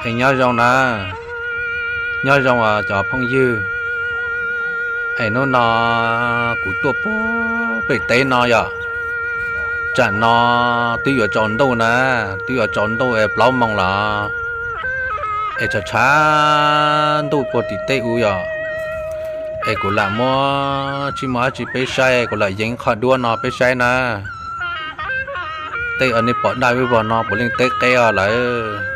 Es nyob zoo na, nyob zoo os cov phooj ywg. Es hnub no kuv tuaj puag pem teb no yom. Tsam no twb yuav tsaus ntuj na, twb yuav tsaus ntuj es plaub moos los es tshav tshav ntuj puag tim tej ub yom. Es kuv lam muab tsis muaj dab tsi peb saib, kuv lam yees qhov duab no peb saib na. Tej uas nej pom daj vog no puav leej teb qeb os lawm.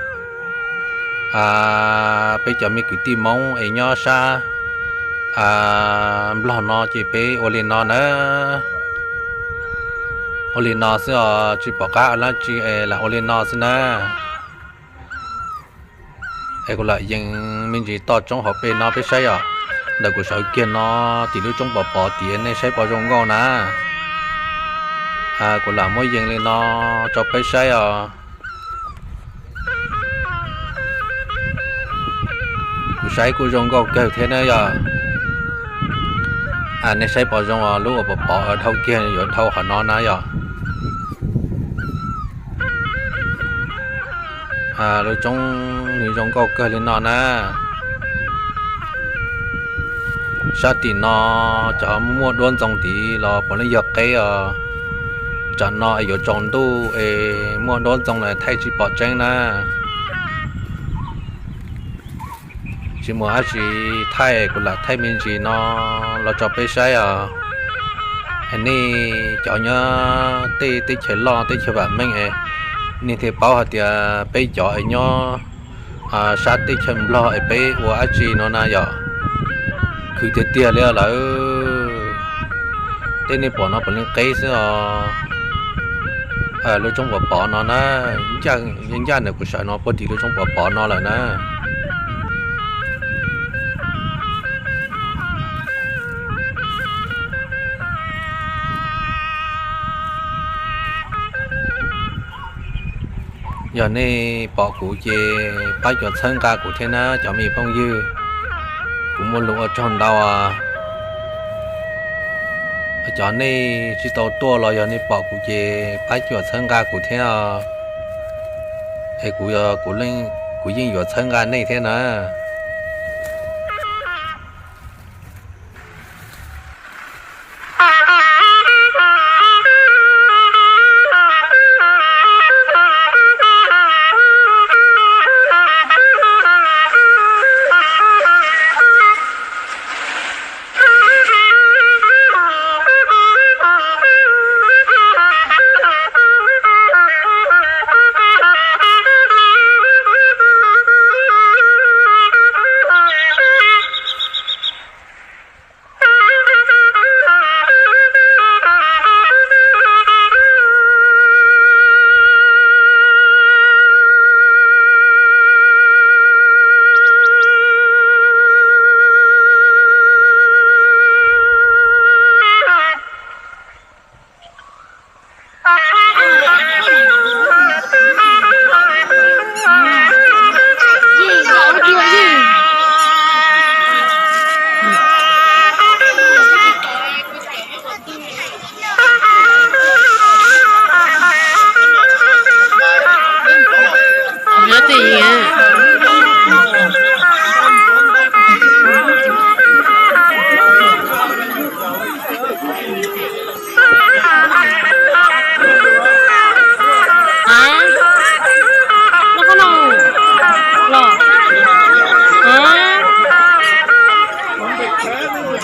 Peb cov me kwv tij Hmoob es nyob sab Nplog no ces peb ua li no na. Ua li no xwb os, tsis pom qab ua dab tsi es lam ua li no xwb na. Es kuv lam yees me ntsis toj roob hauv pes no peb saib yom. Ntawm kuv sawv kiag no tim lub roob Pov Pov tid nej saib puas zoo nkauj na. Kuv lam muab yees li no rau peb saib os. Kuv saib kuj zoo nkauj kawg thiab na yom. Nej saib puas zoo os, lub uas Pov Pov dhau kiag yuav dhau qhov no na yom. Lub roob nws zoo nkauj kawg li no na. Sab tim no cov muaj duab ntxoo tid los puav leej yog qeb os. Tsam no es yuav tsaus ntuj es muaj duab ntxoo los thaij tsis pom tseeb na. Tsis muaj dab tsi thaij, kuv lam thaij me ntsis no los tso peb saib os. Nej cov nyob tej teb chaws loj teb chaws vam meej es nej thiaj paub hais tias peb cov es nyob sab teb chaws Nplog es peb ua dab tsi no na yom. Khwv tiag tiag li lawm. Tej nej pom no puav leej qeb xwb os. Lub roob Pov Pov no na, ncaj ncaj ntawm kuv sawv no puag tim lub roob Pov Pov no lawm na. Yog nej pom kuv ces pab cuam txhawb nqa kuv thiab na cov me phooj ywg. Kuv muaj lus ua tsaug ntau. Cov nej tsis tau tuaj los yog nej pom kuv ces pab cuam txhawb nqa kuv thiab. Es kuv, kuv yeej yuav txhawb nqa nej thiab na.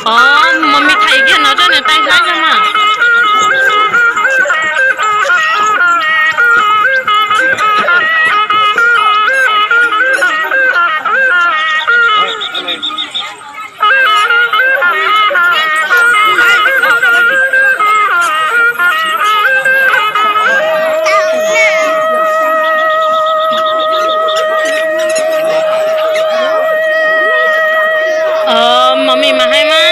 Qhov mas me thais kiag no rau nws tais saib no mas. Mos mis mas hais mas.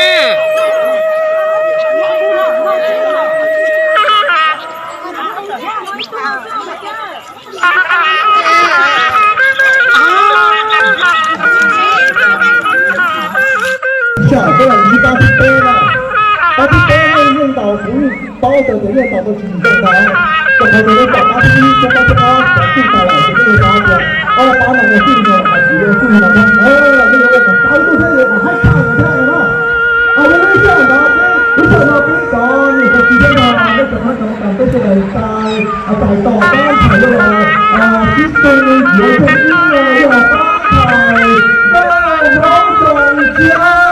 Xyaum peb los ntxiv pab thib peb na. Pab thib peb nej yeej ntaus, kuv yeej paub tias yeej ntaus tau tsis zoo ntau. Rau qhov tias nej pom pab thib ib thiab pab thib ob cov twb tag lawm ces nej yuav hnov tias Ob pab no ua txuj no hais tias ua txuj no thiab, nej yuav ua kom tau txuj thiab yuav kom haib tshaj no thiab no na. Yog li lub sij hawm ntawd, lub sij hawm no peb cov niam txiv tij thiab no, nej cov pab cov kam peb sawv daws txais tos pab ntxhais los sib tw yuav tsheej ib no yog pab ntxhais Nkauj Hmoob Txoos Ntsia.